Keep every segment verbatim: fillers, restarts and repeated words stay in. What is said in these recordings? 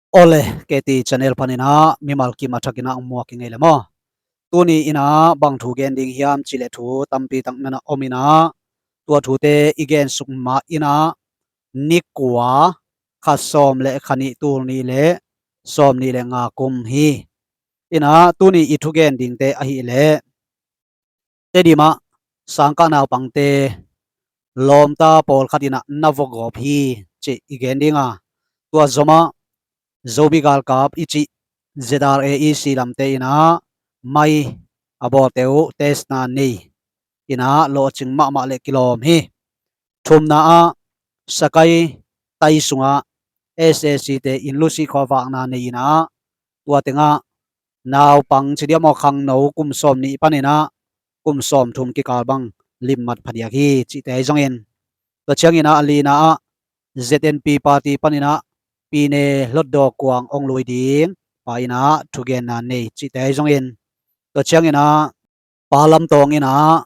Awle, K T channel panin ah mimal kim a thakin ah hong muak i ngei le maw? Tuni in ah bang thu gen ding hiam cih leh thu tampi tak nana om in ah, tua thute i gensuk mah in ah ni kua, kha sawm le kha nih, tul nih le sawm nih le nga kum hi. In ah tuni i thugen dingte ahih leh Tedim ah sangkah naupangte lawmta pawlkhat in ah na vua gawp hi cih i gen ding a, tua zomah Zobi galkap i cih Z R A E C lamte in ah mai a bawlte uh testna nei in ah lawhcing mahmah le kilawm hi. Thumna ah Sakai tai sungah S A C te in lusih khua vakna nei in ah, tua tengah naupang ci diam aw, khangno kum sawm nih panin ah kum sawm thum kikal bang limmat phadiak hi cihte ahi zongin, tua ciangin ah a lina ah Z N P party panin ah Pine Hlutdaw Kuang hong lui ding pa in ah thugenna nei cihte ahi zongin, tua ciangin ah Pa Lam Tawng in ah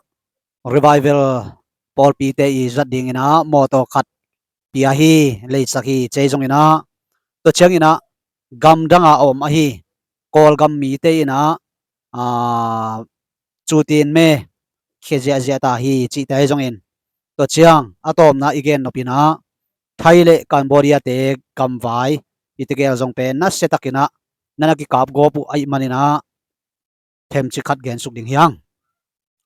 Revival pawlpite i zat dingin ah mawtaw khat pia hi, leisak hi cih ahi zongin ah, tua ciangin ah gamdang a om ahi Kawlgam mite in ah, aa, cutin me khia ziahziah ta hi cihte ahi zongin, tua ciang a tawpna i gen nop in ah Thai le Cambodia te gamvai i tegel zong pen nasia takin ah nana kikap gawp uh ahih manin ah themcik khat gensuk ding hi hang.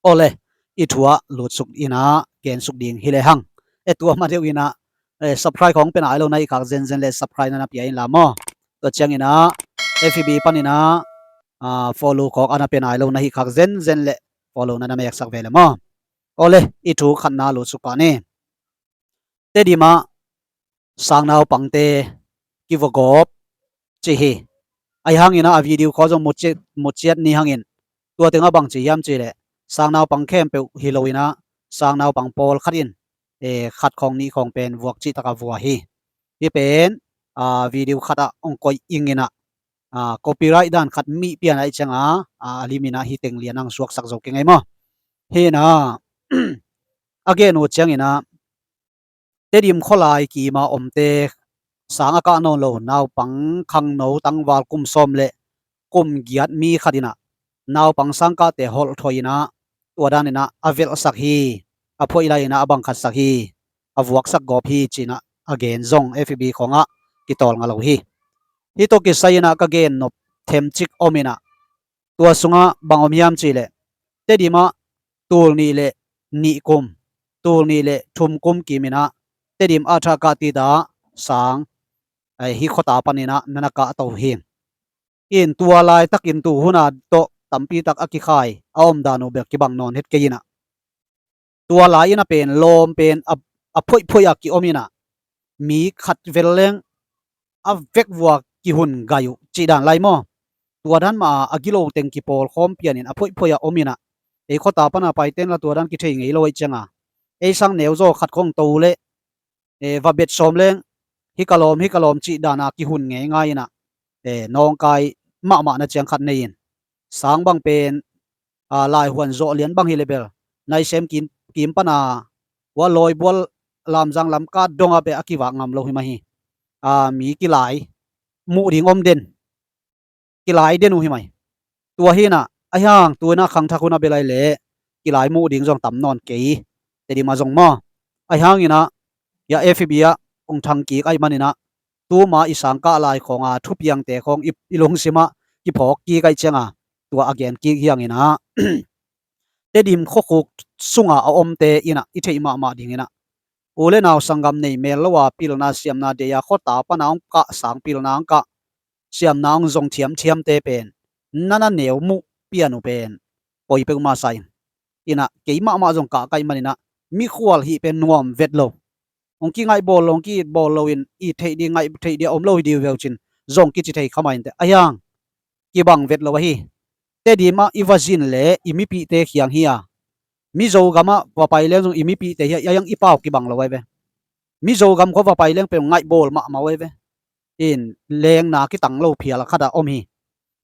Awle, i thu ah lutsuk in ah gensuk ding hi le hang. E, tua ma deuh in ah, eh, subscribe khawng pia nai lo na hih khak zenzen le subscribe nana pia inla maw? Tua ciangin ah F B panin ah, ah, follow khawng ana pia nai lo na hih khak zenzen le follow nana meksak ve le maw? Awle, i thu khatna lutsuk pah ni. Tedim ah sangnaupangte kivagawp ci hi. Ahi hangin ah a video khawng zong mu ciat, mu ciat ni hangin, tua tengah bang ci hiam cih leh sangnaupang khempeuh hi lo in ah sangnaupang pawlkhat in, eh, khat khawng nih khawng pen vuak cih takah vua hi. Hih pen, ah, video khat ah hong koih ing in ah, ah, copyright dan khat mih pian ahih ciangin ah, ah, a lim in ah hih teng lian hong suaksak zo keng ei maw? Hi in ah a gen uh ciangin ah Tedim khualai kim a omte, sang a kah nawn lo naupang khangno tangval kum sawm le kum giat mi khat in ah naupang sangkahte holh thoi in ah, tua dan in ah a velhsak hi, a phoih lai in ah a bangkhatsak hi, a vuaksak gawp hi ci in ah a gen zong F B khawng ah kitawlnga lo hi. Hih tawh kisai in ah ka gen nop themcik om in ah, tua sungah bang om hiam cih leh Tedim ah tul nih le nih kum, tul nih le thum kum kim in ah Tedim ah thakah tita sang, eh, hih khuata panin ah nana kahto hi. In tua laitakin tu hun a tawh tampi tak a kikhai a omdan uh bel kibang nawn het kei in ah, tua lai in ah pen lawm pen a, a phoihphoih a kiom in ah, mi khat vel leng a vekvua kihun gai uh cih dan lai maw? Tua dan mah a gilo teng kipawlkhawm pian in a phoihphoih a om in ah, ei khuata pan a paite in la tua dan kithei ngei lo ahih ciangin ah, ei sang neuzaw khat khawng to leh, eh, va bet sawm leng, hih ka lawm, hih ka lawm cih dan a kihun ngeingai in ah, eh, nawngkai mahmahna ciang khat nei in, sang bang pen, ah, laihuan zawh lian bang hi leh bel, naisem kim, kim pan a, hua lawibual lamzang lam ka dong a peh a kivak ngam lo hi mah hi. Ah, mi kilai muh ding om den, kilai den uh hi mai. Tua hi in ah, ahi hang tu in ah khangthak hun a bel ai leh kilai muh ding zong tam nawn kei, Tedim ah zong maw? Ahi hangin ah, ya F B ah hong thang kik ahih manin ah, tuma i sangkah lai khawng a thupiangte khawng i, i lungsim ah kiphawk kik ahih ciangin ah, tua a gen kik hi hangin ah, Tedim khuakhuk sungah a omte in ah i theih mahmah dingin ah, u le nau sanggam nei mel lo a pilna siamna deih a khuata pan a hong kah, sang pilna hong kah, siamna hong zong thiamthiamte pen nana neu muh pian uh pen poi peuhmah sa in. In ah kei mahmah zong kah ka hih manin ah mikhual hih pen nuam vet lo. Hong kingaihbawl lo, hong ki-itbawl lo in, it theih ding, ngaih theih ding a om lo hi ding uh ve uh cin, zong kici thei kha mah inteh. Ahi hang kibang vet lo ahi. Tedim ah i va zin leh i mipihte khiang hi a, Mizo gamah va pai leng zong i mipihte hi a, ahi hang i pau kibang lo ahi ve. Mizo gam khua va pai leng pen ngaihbawl mahmah ahi ve. In lengna kitang lo phial khat a om hi.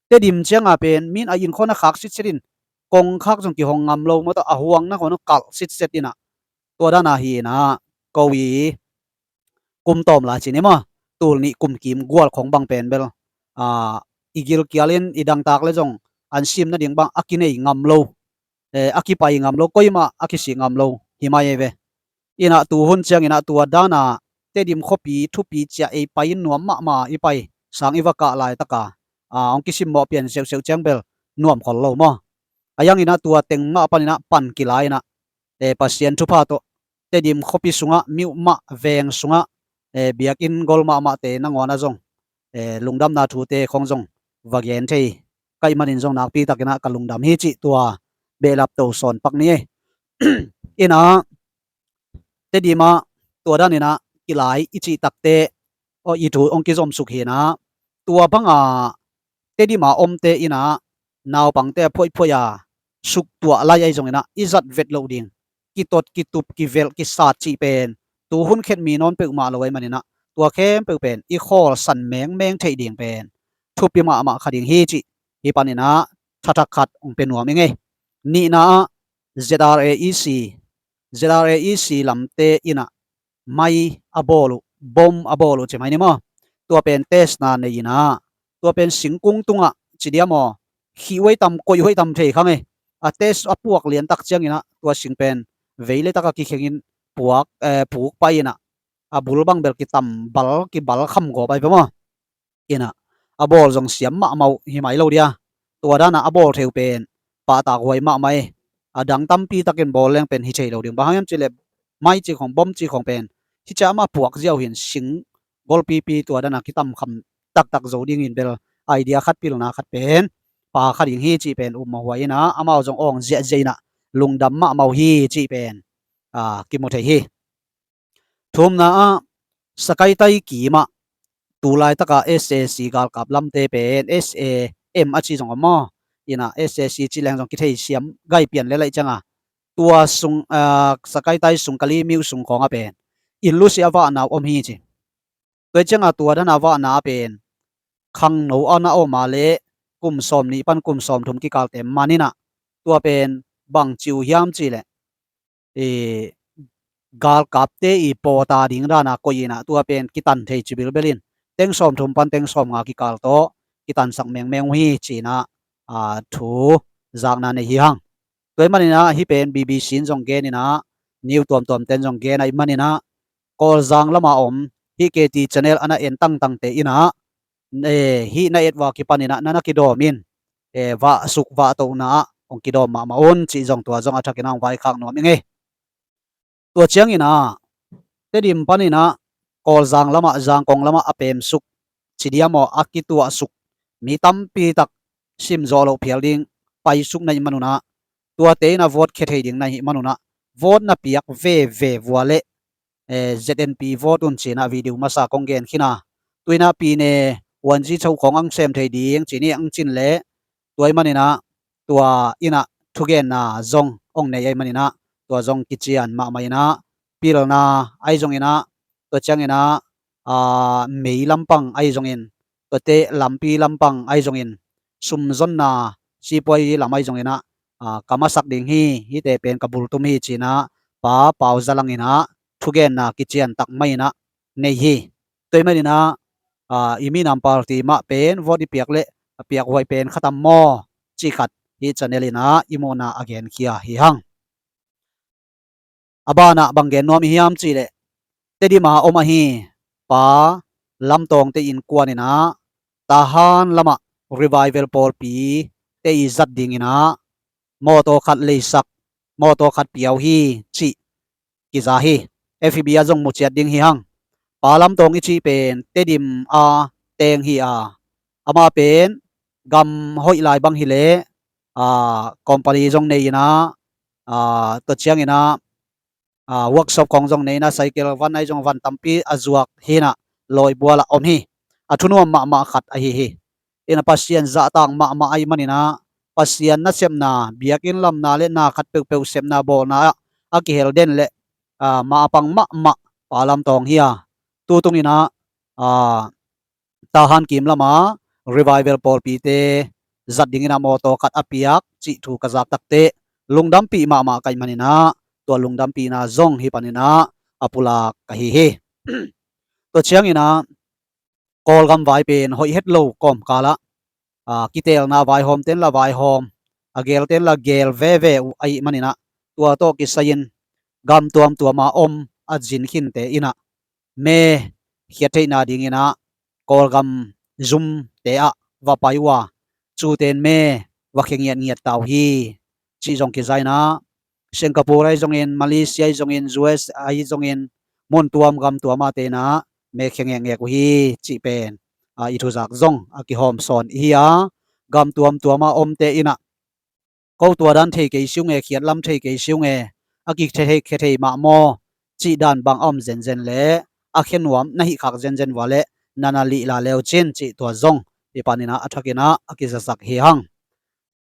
Tedim ciangin pen mi in a inn khawng a khak sitset in, kongkhak zong kihong ngam lo maw, tua a huangna khawng a kalh sitset in ah, tua dan ahi in ah, ko i kum tawm lai ci ni maw? tul nih kum kim gual khong bang pen bel, a, i gilkial in i dangtak le zong an sim nading bang a kinei ngam lo, eh, a kipai ngam lo, koimah a kisik ngam lo hi mai ei ve. Inah tu hun ciang inah tua dana Tedim khuapi thupi ciah ei pai in nuam mahmah i pai sang i va kah laitaka, a, hong kisimmawh pian seuhseuh ciang bel nuam khol lo maw. A yang inah tua teng mah pan inah pan kila inah, eh, Pasian thupha tawh Tedim khuapi sungah, miuh mah veng sungah, eh, biakinn gol mahmahte nangawn ah zong, eh, lungdamna thute khong zong va gen thei ka hih manin zong nakpi takin ah ka lungdam hi cih tua behlap to sawn pak ni ei. Inah Tedim ah tua dan inah kilai i cih takte, aw, i thu hong kizomsuk hi inah, tua banga Tedim a omte inah naupangte a phoihphoih a suktuah lai ahi zong inah i zat vet loh ding, kitot, kitup, kivelh, kisat cih pen tu hun khet mi nawn peuhmah lo ahi man inah tua khempeuh pen i khawlsan mengmeng theih ding pen thupi mahmah kha ding hi cih hih pan inah thathak khat hong pia nuam ing ei. Nihna ah Z R A E C, Z R A E C lamte inah mai a bawl uh, bom a bawl uh ci mai ni maw. Tua pen testna nei inah, tua pen singkung tungah ci diam aw, khih huai tam, koih huai tam thei kha ngei. A test a puak liantak ciang inah tua sing pen vei le taka kikhengin puak, eh, puk pai inah a bul bang bel kitam bal, kibal kham gawp ai peuh maw. Inah a bawl zong siam mahmah uh hi mai lo dia. Tua dana a bawl thei uh pen pahtak huai mahmah ei. A dang tampi takin bawl leng pen hi thei lo ding. Bang hang hiam cih leh mai cih khong, bom cih khong pen hi ciah mah puak ziau hin sing golpipi tua dana kitamkham taktak zo dingin bel idea khat, pilna khat pen pha kha ding hi cih pen um mah huai inah amau zong awng ziahziah inah lungdam mahmah uh hi cih pen, a, kimu thei hi. Thumna ah Sakaitai kimah tu laitaka S A C galkap lamte pen, S A M a ci zong om maw. Inah S A C ci leng zong kitheisiam gai pian le laih cianga tua sung, ah, Sakaitai sung, Kali miuh sung khawng a pen inn lusia vahna uh om hi ci. Tua cianga tua dana vahna a pen khangno a na om a le kum sawm nih pan kum sawm thum kikalte man inah tua pen bang ci uh hiam cih leh, i, galkapte i pawta ding dana koih inah tua pen kitan thei ci bilbel in teng sawm thum pan teng sawm nga kikal tawh kitansak mengmeng uh hi ci inah, a, thu zakna nei hi hang. Tua hih man inah hih pen B B C in zong gen inah, new tuamtuamte in zong gen ahih man inah Kawlzang lama om hih K T channel a na en tangtangte inah, eh, hih na et uh a kipan inah na na kidawm in, eh, vahsuk vahtohna ah hong kidawm mahmah un cih zong tua zong a thakin ah hong vaikhak nuam ing ei. Tua ciang inah Tedim pan inah Kawlzang lamah, Zangkong lamah a pemsuk ci diam aw, a kituahsuk mi tampi tak sim zawh loh phial ding paisuk na hih man un ah, tuate inah vote khia thei ding na hih man un ah vote na piak veve uh a leh, eh, Z N P vote un ci inah video masa kong gen khin a. Tu inah pine one G cho khawng ang sem thei ding ci ni ang cin leh tua hih man inah tua inah thugenna zong hong nei ahih man inah tua zong kician mahmah inah pilna ahi zong inah tua ciang inah, a, mei lampang ahi zongin, tuate lampi lampang ahi zongin, sumzonna sipuai lam ahi zong inah, a, ka masak ding hi, hihte pen ka bultum hi ci inah Pa Pau Za Lang inah thugenna kician tak mah inah nei hi. Tua hih man inah, a, i minam party mah pen vote i piak leh a piak huai pen khatam maw cih khat hih channel inah i muhna a genkhia hi hang. A banah bang gen nuam i hiam cih leh Tedim a om ahi Pa Lam Tawngte innkuan inah Tahan lamah Revival pawlpite i zat ding inah mawtaw khat leisak, mawtaw khat piau hi cih kiza hi. F B ah zong muciat ding hi hang. Pa Lam Tawng i cih pen Tedim a teng hi a, amah pen gam hoih lai bang hi leh, a, company zong nei inah, a, tua ciang inah, a, workshop khawng zong nei inah cycle van ahi zong van tampi a zuak hi inah lawi bual ah om hi. A thunuam mahmah khat ahi hi. Inah Pasian zahtak mahmah ahih man inah Pasian nasepna, biakinn lamna le na khat peuhpeuh sepna bawlna ah a kihel den le, a, mapang mahmah Pa Lam Tawng hi a. Tutung inah, a, Tahan kim lama Revival pawlpite zat ding inah mawtaw khat a piak cih thu ka zak takteh lungdampih mahmah ka hih man inah tua lungdampihna zong hih pan inah a pulak ka hi hi. Tua ciang inah Kawlgam vai pen hoih het lo kawmkal ah, aa, kiteelna vaihawmte in la vaihawm, a geelte in la geel veve uh ahih manin ah, tua tawh kisai-in gam tuamtuam a om a zin khinte in ah me khiat theihna dingin ah Kawlgam zumte ah va pai uh a, cute in me va khia ngiatngiat ta uh hi, cih zong kiza in ah, Singapore ahi zongin, Malaysia ahi zongin, U S ahi zongin, mun tuam gam tuam ah te in ah me khia ngekngek uh hi, cih pen, aa, i thuzak zong a kihawm sawn i hi a, gam tuamtuam a omte in ah ko tua dan thei kei siung e, khiat lam thei kei siung e, a kikhia thei, khia thei mah maw, cih dan bang a om zenzen le a khia nuam na hih khak zenzen vua le na na lih la leu cin, cih tua zong i panin ah a thakin ah a kizasak hi hang.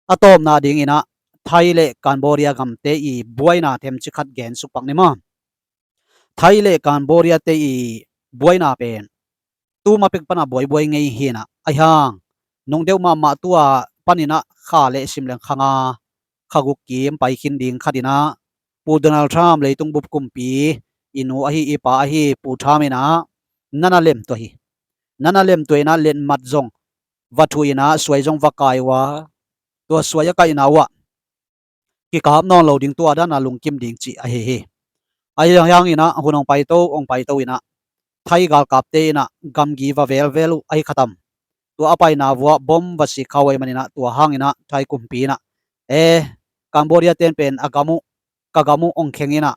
A tawpna dingin ah Thai le Cambodia gamte i buaina themcik khat gen suk pak ni maw. Thai le Cambodia te i buaina pen tu ma pek pan a buaibuai ngei hi in ah, ahi hang nung deuh mahmah tu a panin ah kha le sim leng kha nga, kha guk kim pai khin ding khat in ah Pu Donald Trump leitung bup kumpi, i nu ahi, i pa ahi Pu Trump in ah na na lemtua hi. Na na lemtua in ah letmat zong va thuh in ah suai zong va kai uh a, tua suai a kaihna uh ah kikap nawn lo ding, tua dan a lungkim ding cih ahi hi. Ahi hangin ah hun hong paito, hong paito in ah Thai galkapte in ah gamgi va velvel uh ahi khatam. Tua a paina vuah bom va sik kha uh ahih manin ah tua hangin ah Thai kumpi in ah, e, Cambodia ten pen a gam uh, ka gam uh hong kheng in ah,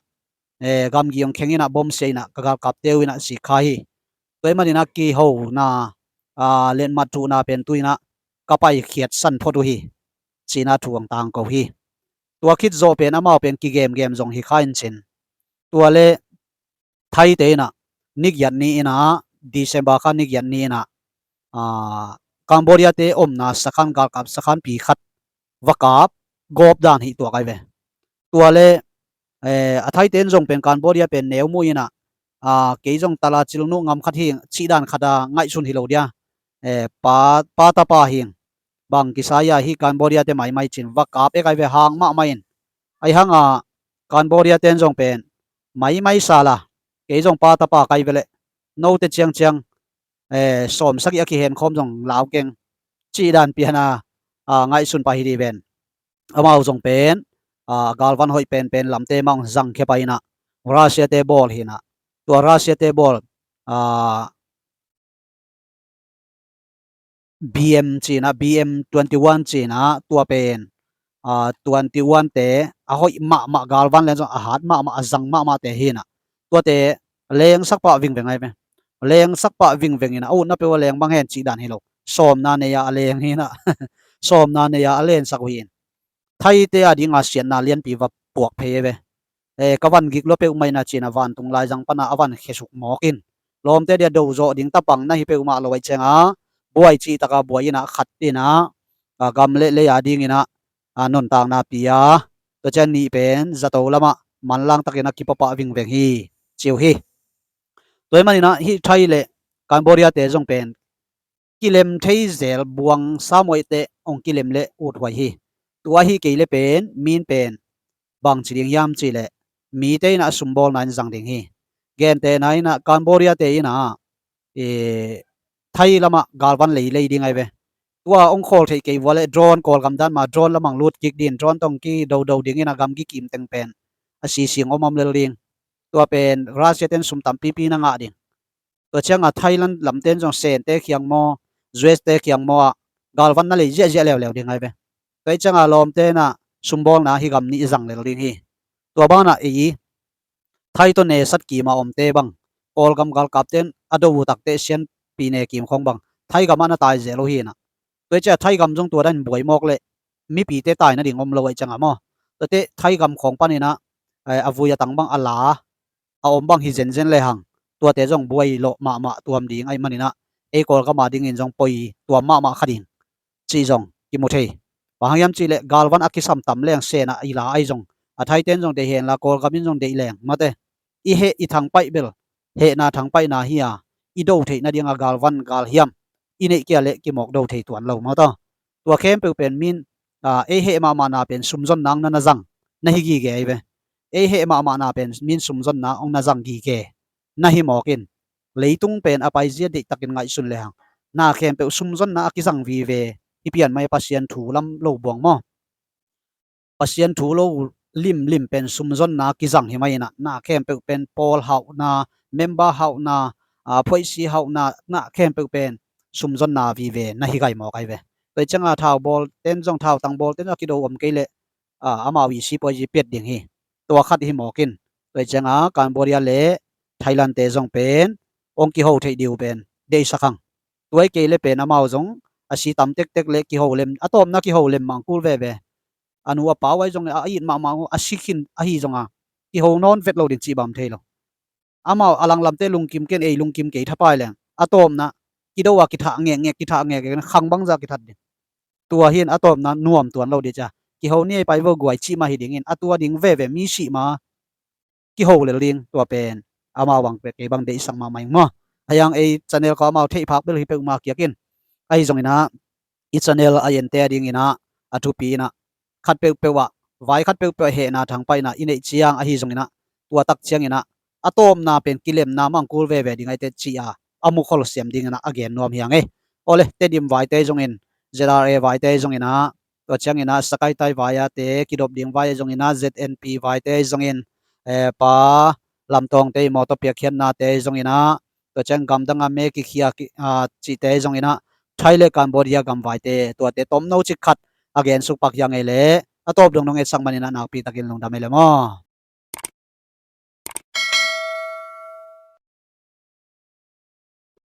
e, gamgi hong kheng in ah bom sia in ah ka galkapte uh in ah sik kha hi. Tua ahih manin ah kihona, aa, letmat thuhna pen tu in ah ka paikhiat san phot uh hi, ci-in ah thu hong tangko hi. Tua khit zawh pen amau pen kigemgem zong hi kha in cin. Tua le Thaite in ah ni giat ni in ah, December kha ni giat ni in ah, aa, Cambodia te omna sakhan, galkap sakhanpi khat va kap gawp dan hi tuak ai ve. Tua le, eh, a Thaite in zong pen Cambodia pen neu mu in ah, aa, kei zong tala cil nuh ngam khat hi ing, cih dan khat a ngaihsun hi lo dia. Eh, pa, pa tapa hi ing, bang kisai a hi Cambodia te maimai cin va kap ek ai ve, hang mahmah in. Ahi hang a Cambodia ten zong pen maimai sal a, kei zong pa tapa kai ve leh note ciangciang, eh, sawm sagih a kihenkhawm zong lau keng, cih dan pian a, a, ngaihsun pah hi dih ven. Amau zong pen, a, galvan hoih penpen lamte mah hong zangkhia pah in ah, Russia te bawl hi in ah, tua Russia te bawl, a, B M ci in ah, B M twenty one ci in ah, tua pen, a, twenty one te a hoih mahmah, galvan leng zong a hat mahmah, a zang mahmah te hi in ah, tuate lengsak pah vingveng ai ve. Lengsak pah vingveng in ah, a utna peuh a leng bang hen cih dan hi lo. Sawmna nei a a leng hi in ah. Sawmna nei a a lensak uh hi in. Thaite a ding a siatna lianpi va puak phei ai ve. Eh, ka van gik lua peuhmah in ah ci in ah vantung laizang pan a a van khesuk mawk in. Lawmte dia do zawh ding tapang na hi peuhmah lo ahih ciang a, buai cih tak a buai in ah khat in ah, a, gam le lei a ding in ah, a, nuntakna pia. Tua ciang nih pen zato lam ah manlang tak in ah kipia pah vingveng hi, ci uh hi. Tua ahih manin ah hih Thai le Cambodia te zong pen kilem thei zel, buang sam uh ahih teh hong kilem leh uthuai hi. Tua ahih kei leh pen, min pen bangci ding hiam cih leh, mite in ah a sumbawlna in zang ding hi. Gentehna in ah Cambodia te in ah, eh, Thai lam ah galvan lei lei ding ai ve. Tua hong khawl theih kei vua leh drone, Kawlgam dan mah drone lam ah lut kik ding, drone tawh hong kidodo ding in ah gamgi kim teng pen a sising om om lel ding. Tua pen Russia ten sum tampipi na ngah ding. Tua ciang a Thailand lamte in zong Sente kiang maw, U S te kiang maw ah galvan na lei ziahziah leuleu ding ai ve. Tua ahih ciang a lawmte in ah sumbawlna hih gam nih zang lel ding hi. Tua ban ah ei Thai tawh nesat kim a omte bang, Kawlgam galkapte in a do uh tak teh sianpi ne kim khawng bang Thai gam ah na tai zel uh hi in ah. Tua ahih ciang a Thai gam zong tua dan in buai mawk leh mipite tai nading om lo ahih ciang a maw. Tua teh Thai gam khawng pan in ah, eh, a vui a tang bang a la a om bang hi zenzen lehang, tuate zong buai lawh mahmah tuam ding ahih manin ah, ei Kawlgam a dingin zong poi tuam mahmah kha ding cih zong kimu thei. Bang hang hiam cih leh galvan a kisam tam leng Sen ah i la ahi zong, a Thaite in zong deih hen la, Kawlgam in zong deih leng mate, i heh i thangpaih bel hehna thangpaihna hi a, i do theih nading a galvan galhiam i neih kei leh kimawk do thei tuan lo maw taw. Tua khempeuh pen min, a, ei heh mahmahna pen sumzonna hong na na zang na hi gige ai ve. Ei heh mahmahna pen min sumzonna hong na zang gige na hi mawk in. leitung pen a paizia deihtakin ngaihsun lehang na khempeuh sumzonna a kizang vive. Hih pian mai Pasian thu lam lo buang maw? Pasian thu lo limlim pen sumzonna kizang hi mai inah, na khempeuh pen pawl hauhna, member hauhna, a, phoihsi hauhna, na khempeuh pen sumzonna vive na hi gai mawk ai ve. Tua hi cianga thau bawl ten zong, thau tang bawl ten zong a kido om kei leh, a, amau i sipuazi piat ding hi. Tua khat hi mawk in. Tua hi cianga Cambodia le Thailand te zong pen ong kiho theih diu pen deihsak hang. Tua hi kei le pen amau zong a si tam tektek le kiho lem, a tawpna kiho lem mangkul veve. A nu a pau ahi zong a it mahmah uh, a si khin ahi zonga kiho nawn vet lo ding cih bang thei lo. Amau a langlamte lungkim ken ei lungkim kei thapai leng a tawpna kido a kithah ngekngek, kithah ngekngek, khang bangza kithat ding. Tua hi in a tawpna nuam tuan lo ding cia. Kiho ni ei pai vo guai cih mah hi dingin a tua ding veve mi sih ma kiho lel ding tua pen amau bang pe kei bang deihsak mahmah ing maw. Ahi hang ei channel ko amau theih phak bel hi peuhmah kiak in. Ahi zong inah i channel a ente a ding inah a thupi inah khat peuhpeuh ah, vai khat peuhpeuh ah hehna thangpaihna i neih ciang ahi zong inah tua tak ciang inah a tawpna pen kilemna mangkul veve ding ahi teh ci-a a mukhol siam ding inah a gen nuam hi hang ei. Awle, Tedim vaite zongin, Z R A vaite zong inah, tua ciang inah Sakaitai vai-ate kidop ding vai zong inah, Z N P vaite zongin, eh, pa Lamtawngte i mawtaw piakkhiatnate zong inah, tua ciang gamdanga me kikhia ki, ah, cihte zong inah, Thai le Cambodia gamvaite tuate tomno cik khat a gensuk pak hi hang ei le, a tawp dongdong etsak man inah nakpi takin lungdam ei le maw.